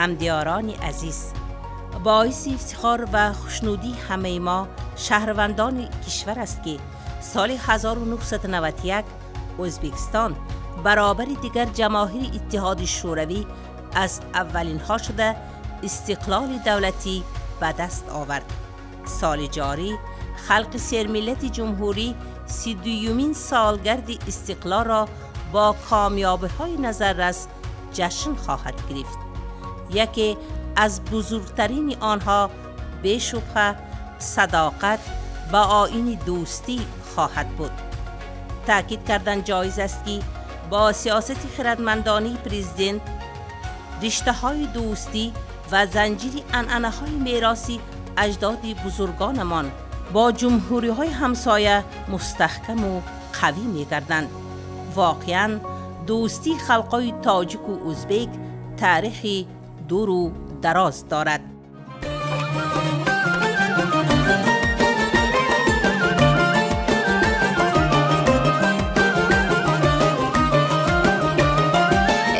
Ҳамдиёрони азиз, боиси ифтихор ва хушнудии ҳамаи мо шаҳрвандони кишвар аст, ки соли 1991 Ӯзбекистон баробари дигар ҷамоҳири Иттиҳоди Шӯравӣ аз аввалинҳо шуда истиқлоли давлатӣ ба даст овард. Соли ҷорӣ халқи сермиллати ҷумҳурӣ 32-юмин солгарди истиқлолро бо комёбиҳои назаррас ҷашн хоҳад гирифт. Яке аз бузургтарини онҳо бешубҳа садоқат ба оини дӯстӣ хоҳад буд. Таъкид кардан ҷоиз аст, ки бо сиёсати хирадмандонии президент риштаҳои дӯстӣ ва занҷири анъанаҳои мероси аҷдоди бузургонамон бо ҷумҳуриҳои ҳамсоя мустаҳкаму қавӣ мегарданд. Воқеан дӯстии халқҳои тоҷику ӯзбек таърихи дуру дароз дорад.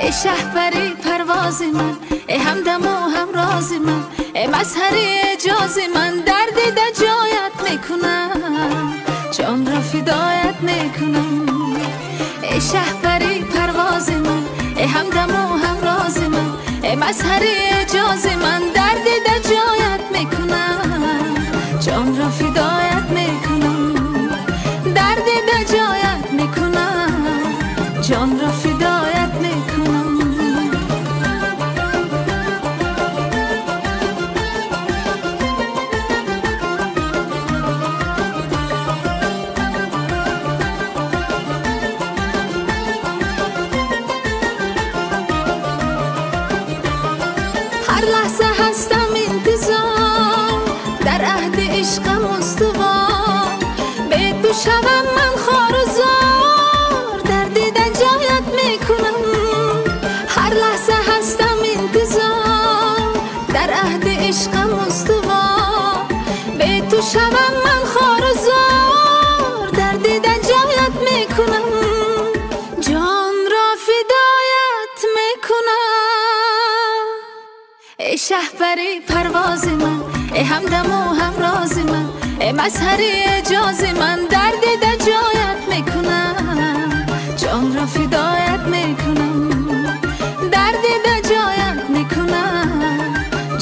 Эй шаҳпари парвози ман, эй ҳамдаму ҳамрози ман, эй мазҳари эъҷози ман, дар дида ҷоят мекунам, ҷонро фидоят мекунам. Эй шаҳпари парвози ман, эй ҳамдаму ҳамрози ман, эй мазҳари эъҷози ман, дар дида ҷоят мекунам, ҷонро фидоят мекунам. Дар дида ҷоят мекунам, ҷонро фидоят мекунам. Ҳар лаҳза ҳастам интизор, дар аҳди ишқам устувор, бе ту шавам ман хору зор, дар дида ҷоят мекунам. Ҳар лаҳза ҳастам интизор, дар аҳди ишқам устувор, бе ту шавам ман хору зор, дар дида ҷоят мекунам, ҷонро фидоят мекунам. Эй шаҳпари парвози ман, эй ҳамдаму ҳамрози ман, эй мазҳари эъҷози ман, дар дида ҷоят мекунам, ҷонро фидоят мекунам. Дар дида ҷоят мекунам,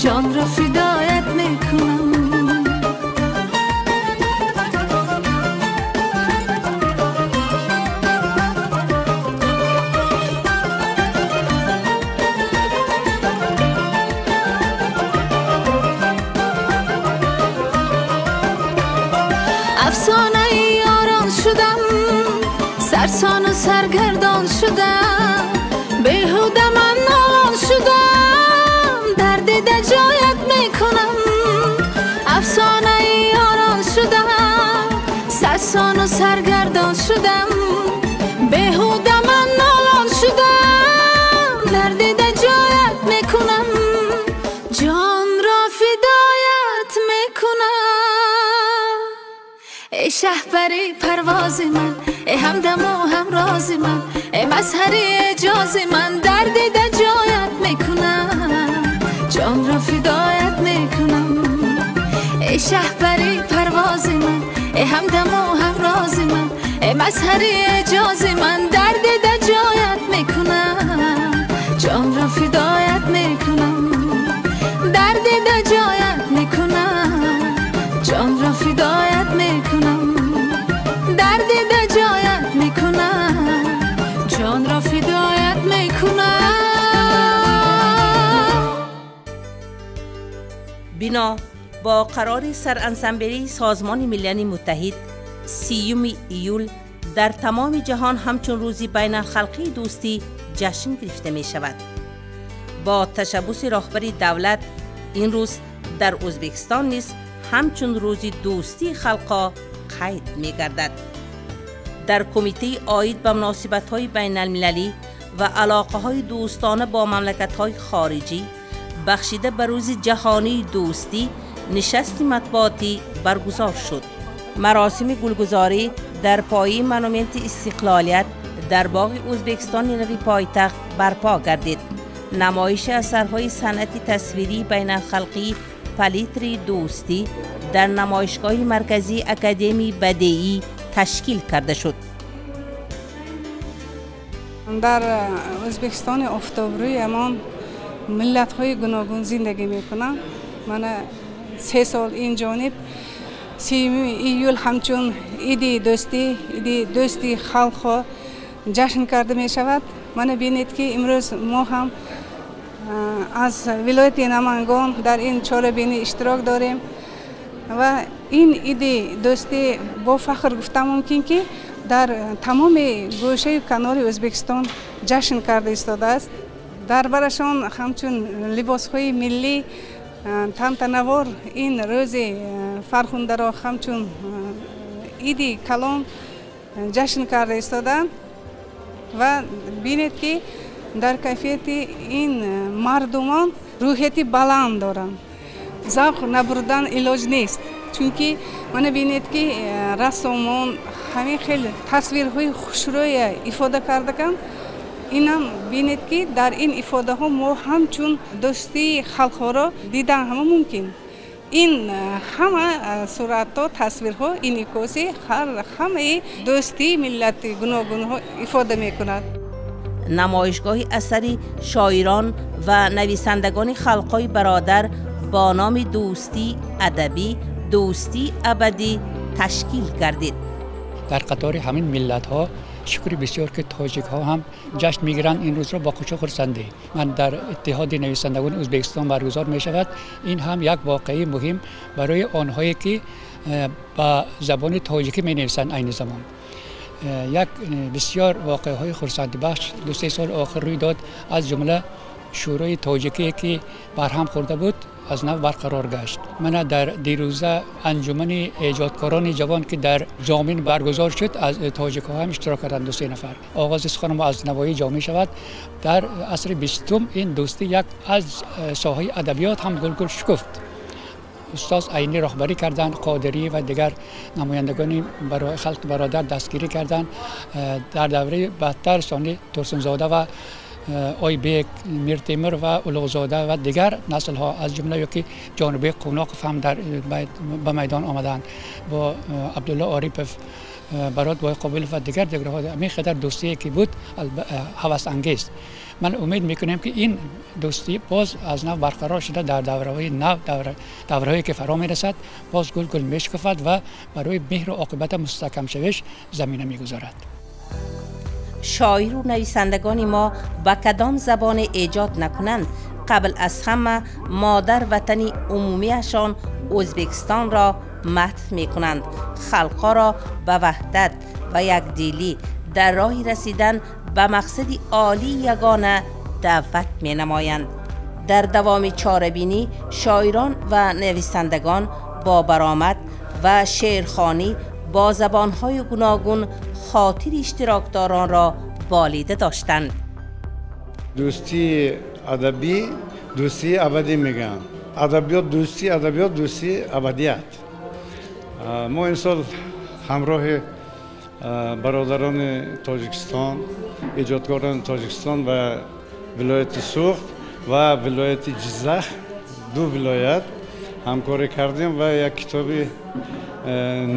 ҷонро фидоят мекунам. Афсонаи ёрон шудам, сарсону саргардон шудам, беҳуда ман нолон шудам, дар дида ҷоят мекунам. Афсонаи ёрон шудам, сарсону саргардон шудам, беҳуда ман нолон шудам, дар дида ҷоят мекунам, ҷонро фидоят мекунам. Эй шаҳпари парвози ман, эй ҳамдаму ҳамрози ман, эй мазҳари эъҷози ман, дар дида ҷоят мекунам, ҷонро фидоят мекунам. Эй шаҳпари парвози ман, эй ҳамдаму ҳамрози ман, эй мазҳари эъҷози ман, дар дида ҷоят мекунам, ҷонро фидоят мекунам. Дар дида ҷоят мекунам, ҷонро фидоят мекунам. Дар дида ҷоят мекунам, ҷонро фидоят мекунам. Бино бо қарори Сарансамблеи Созмони Милали Муттаҳид 30 июл дар тамоми ҷаҳон ҳамчун рӯзи байналхалқии дӯстӣ ҷашн гирифта мешавад. Бо ташаббуси роҳбари давлат ин рӯз дар Ӯзбекистон низ ҳамчун рӯзи дӯстии халқҳо қайд мегардад. Дар кумитаи оид ба муносибатҳои байналмилалӣ ва алоқаҳои дӯстона бо мамлакатҳои хориҷӣ бахшида ба рӯзи ҷаҳонии дӯстӣ нишасти матбуотӣ баргузор шуд. Маросими гулгузорӣ дар пояи монументи истиқлолият дар боғи Ӯзбекистони нави пойтахт барпо гардид. намоиши асарҳои санъати тасвирии байналхалқии палитри дӯстӣ дар намоишгоҳи марказии Академияи бадеӣ ташкил карда шуд. Дар Ӯзбекистони офтобрӯямон миллатҳои гуногун зиндагӣ мекунанд. Мана 3 сол ин ҷониб 3 июл ҳамчун иди дӯстӣ, иди дӯстии халқҳо ҷашн карда мешавад. Мана бинед, ки имрӯз мо ҳам аз вилояти Намангон дар ин чорабинӣ иштирок дорем ва ин иди дӯстӣ бо фахр гуфта мумкин, ки дар тамоми гӯшаю канори Ӯзбекистон ҷашн карда истодааст. Дар барашон ҳамчун либосҳои миллӣ тантанавор ин рӯзи фархундаро ҳамчун иди калон ҷашн карда истодаанд ва бинед, ки дар кайфияти ин мардумон рӯҳияти баланд доранд. Завқ набурдан илоҷ нест, чунки мана бинед, ки рассомон ҳамин хел тасвирҳои хушрӯя ифода кардаканд. Инам бинед, ки дар ин ифодаҳо мо ҳамчун дӯстии халқҳоро дидан ҳама мумкин. Ин ҳама суратҳо, тасвирҳо инъикоси ҳамаи дӯстии миллати гуногунҳо ифода мекунад. Намоишгоҳи асари шоирон ва нависандагони халқҳои бародар бо номи дӯстии адабӣ, дӯстии абадӣ ташкил гардид. Дар қатори ҳамин миллатҳо шукри бисёр, ки тоҷикҳо ҳам ҷашн мегиранд ин рӯзро бо хушу хурсандӣ. Ман дар Иттиҳоди нависандагони Ӯзбекистон баргузор мешавад. Ин ҳам як воқеаи муҳим барои онҳое, ки ба забони тоҷикӣ менависанд. Айни замон як бисёр воқеаҳои хурсандибахш 2-3 соли охир рӯй дод. Аз ҷумла шӯрои тоҷикие, ки барҳам хӯрда буд, аз нав барқарор гашт. Мана дар дирӯза анҷумани эҷодкорони ҷавон, ки дар Ҷомин баргузор шуд, аз тоҷикҳо ҳам иштирок карданд 2-3 нафар. Оғози сухани мо аз Навоии Ҷомӣ шавад. Дар асри 20-ум ин дӯстӣ як аз соҳаи адабиёт ҳам гулгул шукуфт. Устод Айнӣ роҳбарӣ карданд, Қодирӣ ва дигар намояндагони барои халқи бародар дастгирӣ карданд. Дар давраи баъдтар сони Турсунзода ва Ойбек, Миртемир ва Улуғзода ва дигар наслҳо, аз ҷумла ёки Ҷонибек Қуноқов ҳам ба майдон омаданд, бо Абдулло Орипов, Барот Бойқобилов ва дигар дигарҳо. Ҳамин қадар дӯстие ки буд, ҳавасангез. Ман умед мекунем, ки ин дӯстӣ боз аз нав барқарор шуда, дар давраҳои нав, давраҳое ки фаро мерасад, боз гулгул мешукуфад ва барои меҳру оқибата мустаҳкамшавиш замина мегузорад. Шоиру нависандагони мо ба кадом забоне эҷод накунанд, қабл аз ҳама модар ватани умумиашон Ӯзбекистонро мадҳ мекунанд, халқҳоро ба ваҳдат ва якдилӣ дар роҳи расидан ба мақсади олии ягона даъват менамоянд. Дар давоми чорабинӣ шоирон ва нависандагон бо баромад ва шеърхонӣ бо забонҳои гуногун хотири иштирокдоронро болида доштанд. Дӯстии адабӣ дӯстии абадӣ мегӯянд. Адабиёт дӯстӣ, адабиёт дӯстӣ абадият. Мо имсол ҳамроҳи бародарони Тоҷикистон, эҷодкорони Тоҷикистон ва вилояти Суғд ва вилояти Ҷиззах, ду вилоят ҳамкорӣ кардем ва як китоби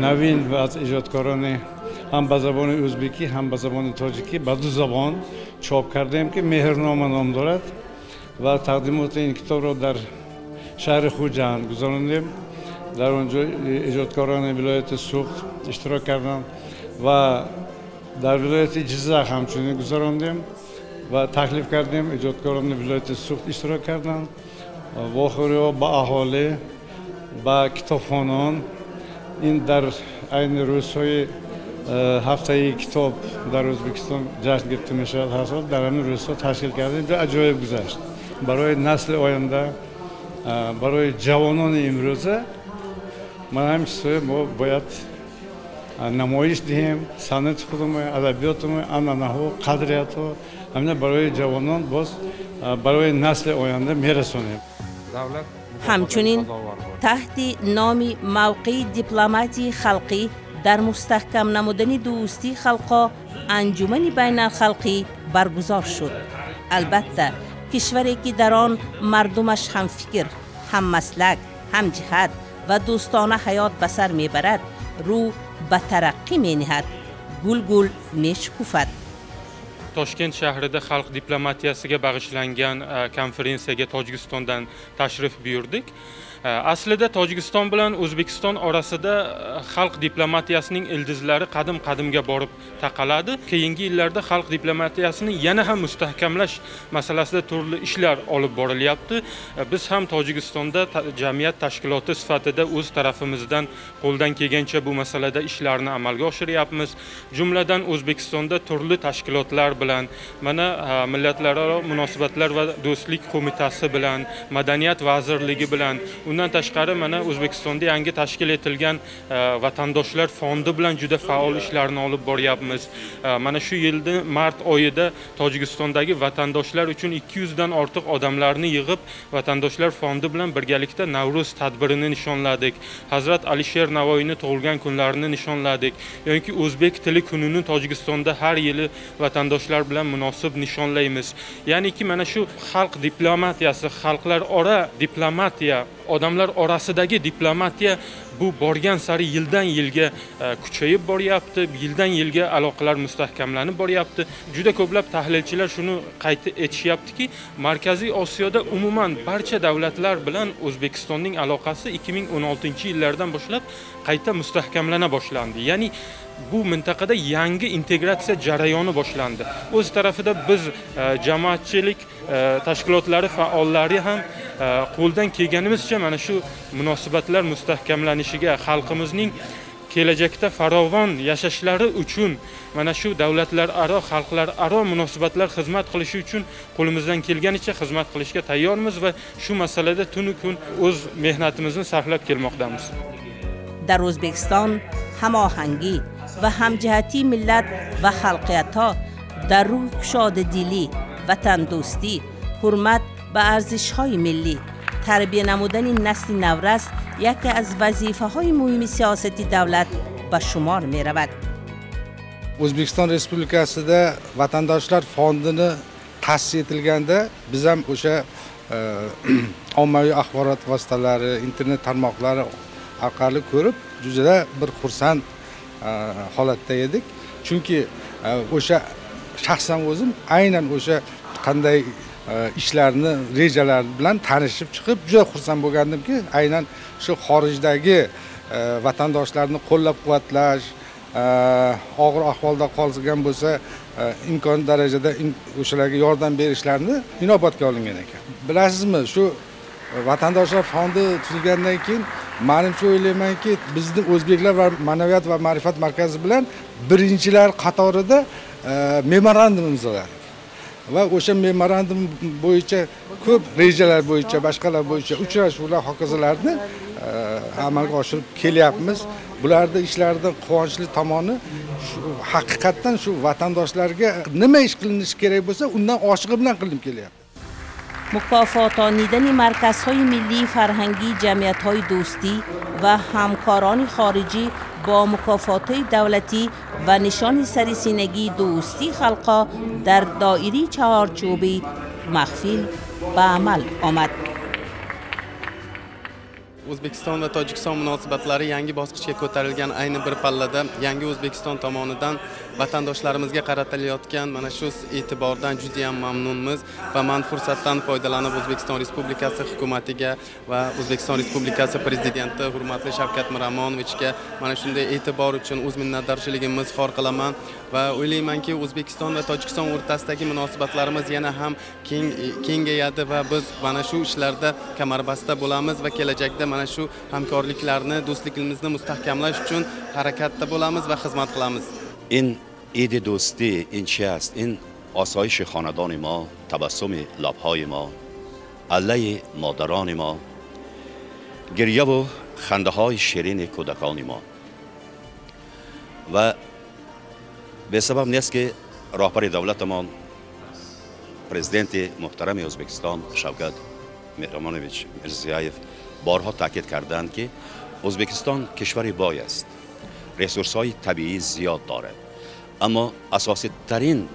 навин аз эҷодкорони ҳам ба забони ӯзбекӣ, ҳам ба забони тоҷикӣ, ба ду забон чоп кардем, ки Меҳрнома ном дорад, ва тақдимоти ин китобро дар шаҳри Хуҷанд гузарондем. Дар он ҷо эҷодкорони вилояти Суғд иштирок карданд ва дар вилояти Ҷиззах ҳамчунин гузарондем ва таклиф кардем, эҷодкорони вилояти Суғд иштирок карданд. Вохӯриҳо ба аҳолӣ, ба китобхонон, ин дар айни рӯзҳои ҳафтаи китоб дар Ӯзбекистон ҷашн гирифта мешавад ҳар сол, дар ҳамин рӯзҳо ташкил кардем. Аҷоиб гузашт. Барои насли оянда, барои ҷавонони имрӯза ман ҳамин чизҳое мо бояд намоиш диҳем: санъати худамон, адабиётамон, анъанаҳо, қадриятҳо. Ҳамина барои ҷавонон, боз барои насли оянда мерасонем. Ҳамчунин таҳти номи мавқеи дипломатияи халқӣ дар мустаҳкам намудани дӯстии халқҳо анҷумани байналхалқӣ баргузор шуд. Албатта, Кишваре ки дар он мардумаш ҳамфикр, ҳаммаслак, ҳамҷиҳат ва дӯстона ҳаёт ба сар мебарад, рӯ ба тараққӣ мениҳад, гулгул мешукуфад. Toshkent shahrida xalq diplomatiyasiga bag'ishlangan konferensiyaga Tojikistondan tashrif buyurdik. Aslida Tojikiston bilan O'zbekiston orasida xalq diplomatiyasining ildizlari qadim-qadimga borib taqaladi. Keyingi yillarda xalq diplomatiyasini yana ham mustahkamlash masalasida turli ishlar olib borilyapti. Biz ham Tojikistonda jamiyat tashkiloti sifatida o'z tarafimizdan qo'ldan kelgancha bu masalada ishlarni amalga oshiryapmiz. Jumladan O'zbekistonda turli tashkilotlar bilan, mana Millatlararo munosabatlar va do'stlik qo'mitasi bilan, Madaniyat vazirligi bilan, undan tashqari mana O'zbekistonda yangi tashkil etilgan Vatandoshlar fondi bilan juda faol ishlarni olib boryapmiz. Mana shu yilda mart oyida Tojikistondagi vatandoshlar uchun 200 dan ortiq odamlarni yig'ib, Vatandoshlar fondi bilan birgalikda Navro'z tadbirini nishonladik. Hazrat Alisher Navoiyning tug'ilgan kunlarini nishonladik. Yoki O'zbek tili kunini Tojikistonda har yili vatandoshlar bilan munosib nishonlaymiz. Ya'niki mana shu xalq diplomatiyasi, xalqlararo diplomatiya, odamlar orasidagi diplomatiya bu borgan sari yildan yilga kuchayib boryapti, yildan yilga aloqalar mustahkamlanib boryapti. Juda ko'plab tahlilchilar shuni qayd etishyaptiki, Markaziy Osiyoda umuman barcha davlatlar bilan O'zbekistonning aloqasi 2016-yillardan boshlab qayta mustahkamlana boshlandi. Ya'ni bu mintaqada yangi integratsiya jarayoni boshlandi. O'z tarafida biz jamoatchilik tashkilotlari faollari ham qo'ldan kelganimizcha mana shu munosabatlar mustahkamlanishiga, xalqimizning kelajakda farovon yashashlari uchun mana shu davlatlararo, xalqlararo munosabatlar xizmat qilishi uchun qo'limizdan kelganicha xizmat qilishga tayyormiz va shu masalada tunu kun o'z mehnatimizni sarflab kelmoqdamiz. Дар Ӯзбекистон ҳамоҳангӣ ва ҳамҷиҳатии миллат ва халқиятҳо дар рӯҳи кушодадилӣ, ватандӯстӣ, ҳурмат ба арзишҳои миллӣ, тарбия намудани насли наврас яке аз вазифаҳои муҳими сиёсати давлат ба шумор меравад. O'zbekiston Respublikasida Vatandoshlar fondini ta'sis etilganda biz ham o'sha ommaviy axborot vositalari, internet tarmoqlari orqali ko'rib juda bir xursand holatda edik. Chunki o'sha shaxsan o'zim aynan o'sha qanday ishlarni, rejalar bilan tanishib chiqib juda xursand bo'lgandimki, aynan shu xorijdagi vatandoshlarni qo'llab-quvvatlash, og'ir ahvolda qolgan bo'lsa imkon darajada o'shalarga yordam berishlarni inobatga olingan ekan. Bilasizmi, shu Vatandoshlar fondi tuzilgandan keyin menimcha o'ylaymanki, bizni O'zbeklar va ma'naviyat va ma'rifat markazi bilan birinchilar qatorida memorandum imzoladik. Va o'sha memorandum bo'yicha ko'p rejalar bo'yicha, boshqalar bo'yicha uchrashuvlar, hokazolarni amalga oshirib kelyapmiz. Bularda ishlardan quvonchli tomoni shu, haqiqatdan shu vatandoshlarga nima ish qilinishi kerak bo'lsa, undan oshig'i bilan qilinib kelyapti. Мукофотонидани марказҳои миллии фарҳангии ҷамъиятҳои дӯстӣ ва ҳамкорони хориҷӣ бо мукофотҳои давлатӣ ва нишони сарисинагии дӯстии халқҳо дар доираи чаҳорчӯби маҳфил ба амал омад. O'zbekiston va Tojikiston munosabatlari yangi bosqichga ko'tarilgan ayni bir pallada yangi O'zbekiston tomonidan vatandoshlarimizga qaratilayotgan mana shu e'tibordan juda ham mamnunmiz va men fursatdan foydalanib O'zbekiston Respublikasi hukumatiga va O'zbekiston Respublikasi prezidenti hurmatli Shavkat Miromonovichga mana shunday e'tibor uchun o'z minnatdorchiligimni izhor qilaman va o'ylaymanki, O'zbekiston va Tojikiston o'rtasidagi munosabatlarimiz yana ham kengayadi va biz mana shu ishlarda kamarbasta bo'lamiz va kelajakda mana shu hamkorliklarni, do'stligimizni mustahkamlash uchun harakatda bo'lamiz va xizmat qilamiz. In عید دوستی این چه است؟ این آسایش خاندان ما، تبسم لبهای ما، عله مادران ما، گریه و خنده های شیرین کودکان ما. و به سبب نیست که راهبر دولتمان پرزیدنت محترم ازبکستان شوکت میرزیایف میرزیایف بارها تاکید کردند که ازبکستان کشور بای است، ریسورس های طبیعی زیاد دارد، اما اساسی ترین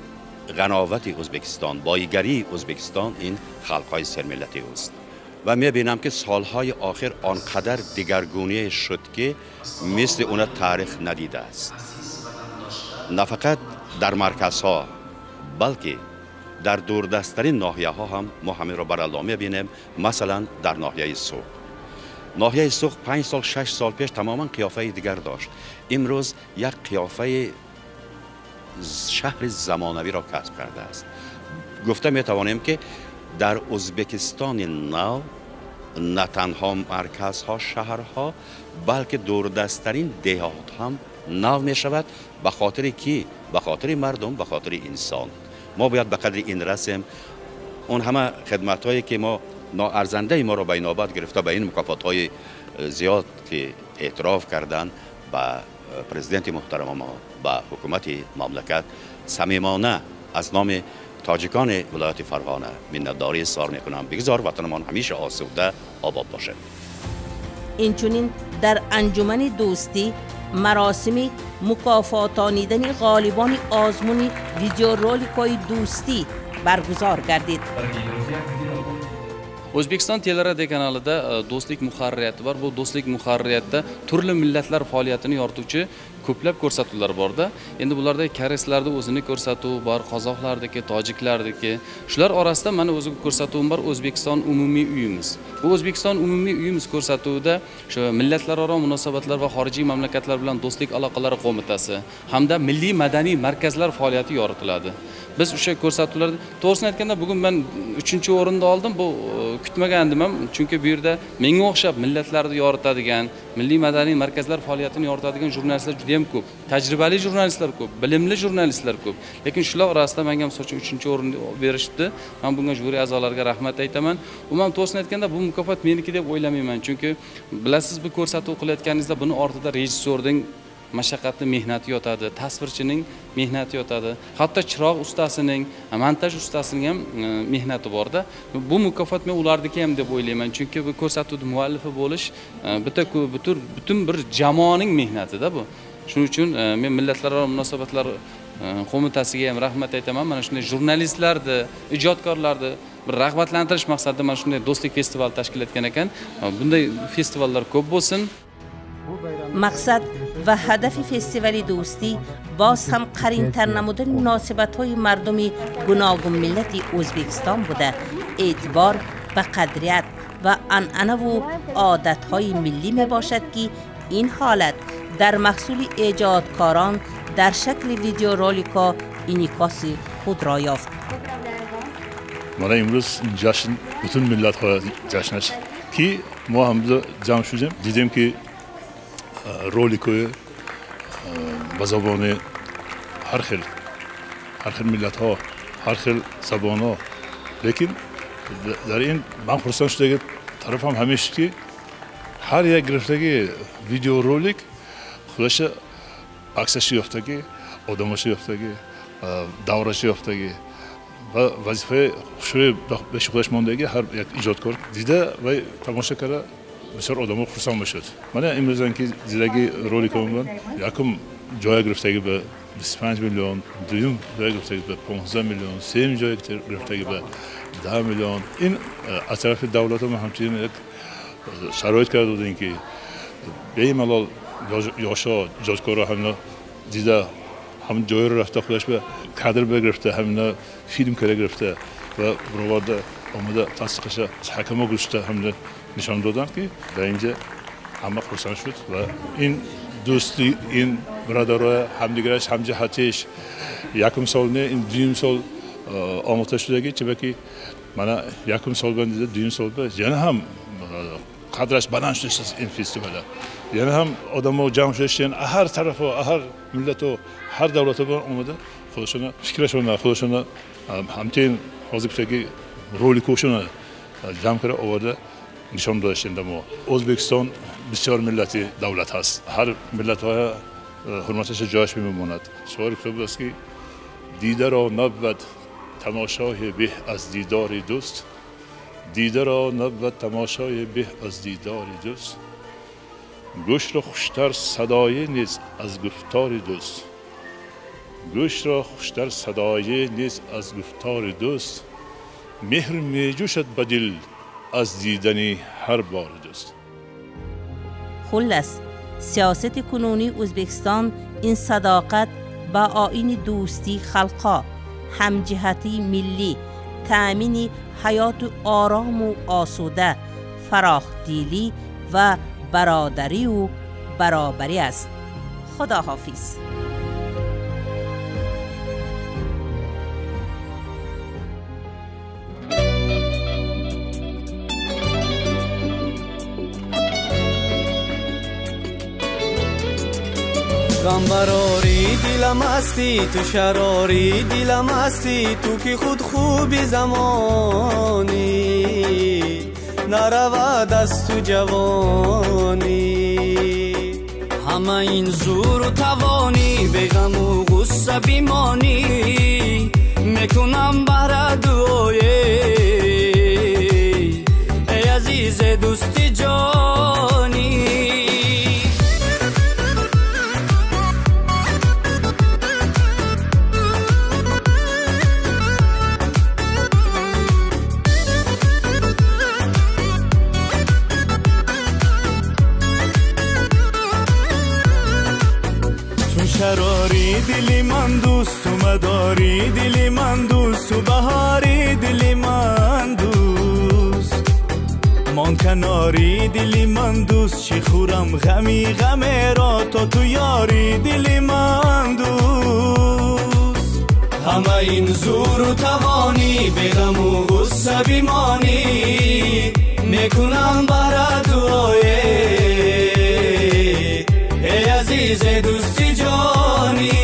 غناوت ازبکستان، بایگری ازبکستان این خلق‌های سرملتی است. و می‌بینم که سالهای آخر آنقدر دگرگونی شد که مثل اون تاریخ ندیده است. نه فقط در مرکزها بلکه در دوردست‌ترین ناحیه‌ها هم ما همین را برالله می‌بینیم. مثلا در ناحیه سوق، ناحیه سوق 5 سال 6 سال پیش تماما قیافه دیگر داشت. امروز یک قیافه شهر زمانوی را کسب کرده است. گفته می توانیم که در ازبکستان نو نه تنها مرکزها، شهرها، بلکه دوردست‌ترین دهات هم نو می شود. به خاطر کی؟ به خاطر مردم، به خاطر انسان. ما باید به قدر این رسیم. اون همه خدمت هایی که ما ناارزنده ما را به نوبت گرفته، به این مکافات های زیاد که اعتراف کردن، به پرزیدنت محترم ما، به حکومت مملکت صمیمانه از نام تاجیکان ولایت فرغانه منتداری اظهار میکنم. بگذار وطنمان همیشه آسوده آباد باشد. اینچنین در انجمن دوستی مراسم مکافاتانیدن غالبان آزمون ویدیو رولикои دوستی برگزار گردید. O'zbekiston teleradio kanalida Do'stlik muharririyati bor. Bu Do'stlik muharririyatida turli millatlar faoliyatini yorituvchi ko'plab ko'rsatuvlar borda. Endi bularda koreyslarda o'zini ko'rsatuvi bor, qozoqlardiki, tojiklardiki. Shular orasida mana o'zi ko'rsatuvim bor, O'zbekiston umumiy uyimiz. Bu O'zbekiston umumiy uyimiz ko'rsatuvida shu millatlararo munosabatlar va xorijiy mamlakatlar bilan do'stlik aloqalari qo'mitasi hamda milliy madaniy markazlar faoliyati yoritiladi. Biz o'sha ko'rsatuvlarda, to'g'risini aytganda, bugun men 3-o'rinni oldim. Bu kutmagandim ham, chunki bu yerda menga o'xshab millatlarni yoritadigan, milliy madaniy markazlar faoliyatini yoritadigan jurnalistlar juda ham ko'p. Tajribali jurnalistlar ko'p, bilimli jurnalistlar ko'p. Lekin shular orasida menga misol uchun 3-o'rinni berishdi. Men bunga juri a'zolariga rahmat aytaman. Umuman to'g'risini aytganda bu mukofot meniki deb o'ylamayman, chunki bilasiz, bu ko'rsatuv qilayotganingizda buni ortida rejissyorning mashaqqatli mehnati yotadi, tasvirchining mehnati yotadi, hatto chiroq ustasining, montaj ustasining ham mehnati borda. Bu mukofot men ularniki ham deb o'ylayman, chunki bu ko'rsatuvning muallifi bo'lish butun bir jamoaning mehnatida bu. Shuning uchun men millatlararo munosabatlar qo'mitasiga ham rahmat aytaman. Mana shunday jurnalistlarni, ijodkorlarni bir rag'batlantirish maqsadida mana shunday do'stlik festivali tashkil etgan ekan. Bunday festivallar ko'p bo'lsin. مقصد و هدف فستیوال دوستی باز هم قرین‌تر نمودن مناسبت‌های مردم گوناگون ملت ازبکستان بوده، اعتبار به قدریت و عنعنه و عادت‌های ملی می باشد که این حالت در محصول ایجادکاران در شکل ویدیو رولикا انعکاس خود را یافت. من امروز جشن bütün ملت‌ها جشن است که ما هم جمع شدیم، دیدیم که роликҳои ба забони ҳар хел миллатҳо, ҳар хел забонҳо. Лекин дар ин ман хурсанд шудаги тарафам ҳамеша ки ҳар як гирифтаги видеоролик худаша аксаши ёфтаги, одамаша ёфтаги, давраша ёфтаги ва вазифаи хушрӯи беши худаш мондаги ҳар як иҷодкор дида ва тамоша карда бисёр одамҳо хурсанд мешуд. Мана имрӯзан ки дидаги роликҳо якум ҷоя гирифтаги ба 25 миллион, дуюм ҷоя гирифтаги ба 15 миллион, сеюм ҷоя гирифтаги ба 10 миллион. Ин аз тарафи давлатҳо мо ҳамчунин як шароит карда додем ки бемалол ёшҳо, иҷодкорро ҳамина дида, ҳамин ҷойро рафта худаш ба кадр бигирифта, ҳамина филм карда гирифта ва бароварда омада тасдиқаша ҳакамо гузошта ҳамина нишон доданд ки дар инҷа ҳама хурсанд шуд ва ин дӯстӣ, ин бародаро ҳамдигараш ҳамҷиҳатиш якум сол не, ин дуюм сол омӯхта шудаги, чунки мана якум сол дида, дуюм сол яна ҳам қадраш баланд шудааст ин фестивала. Яна ҳам одамо ҷамъ шудаштанд, ҳар тарафо, ҳар миллато, ҳар давлато омада худашона фикрашона, худашона ҳамчунин ҳозир гуфтаги роликошона ҷамъ карда оварда нишон додаштем. Мо Ӯзбекистон бисёр миллати давлат ҳаст, ҳар миллатҳо ҳурматаш ҷояш мемонад. Шуори китоб аст ки дидаро набвад тамошои беҳ аз дидори дӯст, дидаро набвад тамошои беҳ аз дидори дӯст, гӯшро хуштар садое низ аз гуфтори дӯст, Гӯш ро хуштар садое нест аз гуфтори дӯст, меҳр меҷӯшад ба дил аз дидани ҳар бори дӯст. Xullas, siyosati kununiy O'zbekiston ин садоқат ба оини дӯстии халқҳо, ҳамҷиҳатии миллӣ, таъмини ҳаёту орому осуда, фарохдилӣ ва бародарию баробарӣ аст. Худо ҳофиз. Ғам барори дилам ҳастӣ ту, шарори дилам ҳастӣ ту, ки худ хуби замонӣ, наравад аз ту ҷавонӣ. Ҳама ин зуру тавонӣ, беғаму ғусса бимонӣ, мекунам баҳра дуое, эй азизе дӯсти ҷонӣ. Шарори дили ман дӯсту, мадори дили ман дӯсту, баҳори дили ман дӯст, мон канори дили ман дӯст, чӣ хӯрам ғами ғамеро то ту ёри дили ман дӯст. Ҳама ин зуру тавонӣ, беғаму ғусса бимонӣ, мекунам баҳра дуое, эй азизе дӯсти ҷонӣ.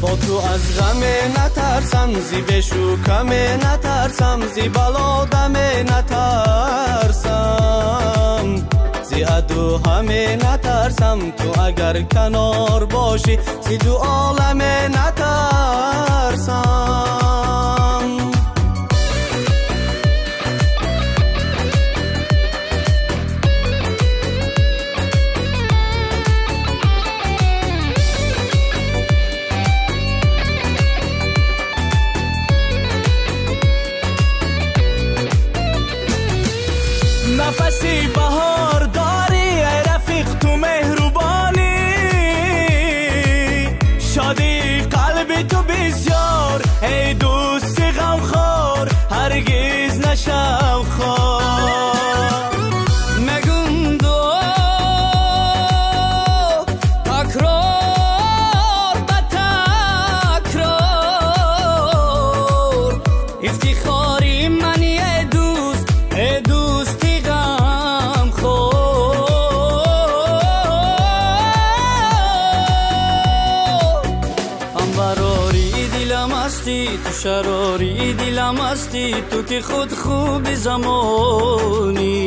Бо ту аз ғаме натарсам, зи бешу каме натарсам, зи бало даме натарсам, зи аду ҳаме натарсам, ту агар канор бошӣ, зи ду оламе натарсам. Нафаси баҳор дорӣ, эй рафиқ, ту меҳрубонӣ, шодии қалби ту бисёр, эй дӯсти ғамхор, ҳаргиз нашав хор. Мегум дуо такрор ба такрор, ифтихори мани, эй дӯст, эй дӯсти ғамхор. Ҳам барори дилам ҳастӣ ту, шарори дилам ҳастӣ ту, ки худ хуби замонӣ,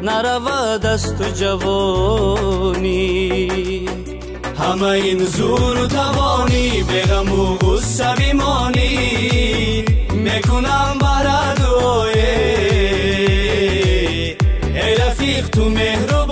наравад аз ту ҷавонӣ. Ҳама ин зуру тавонӣ, беғаму ғусса бимонӣ, мекунам баҳра дуое, эй рафиқ, ту меҳрубонӣ.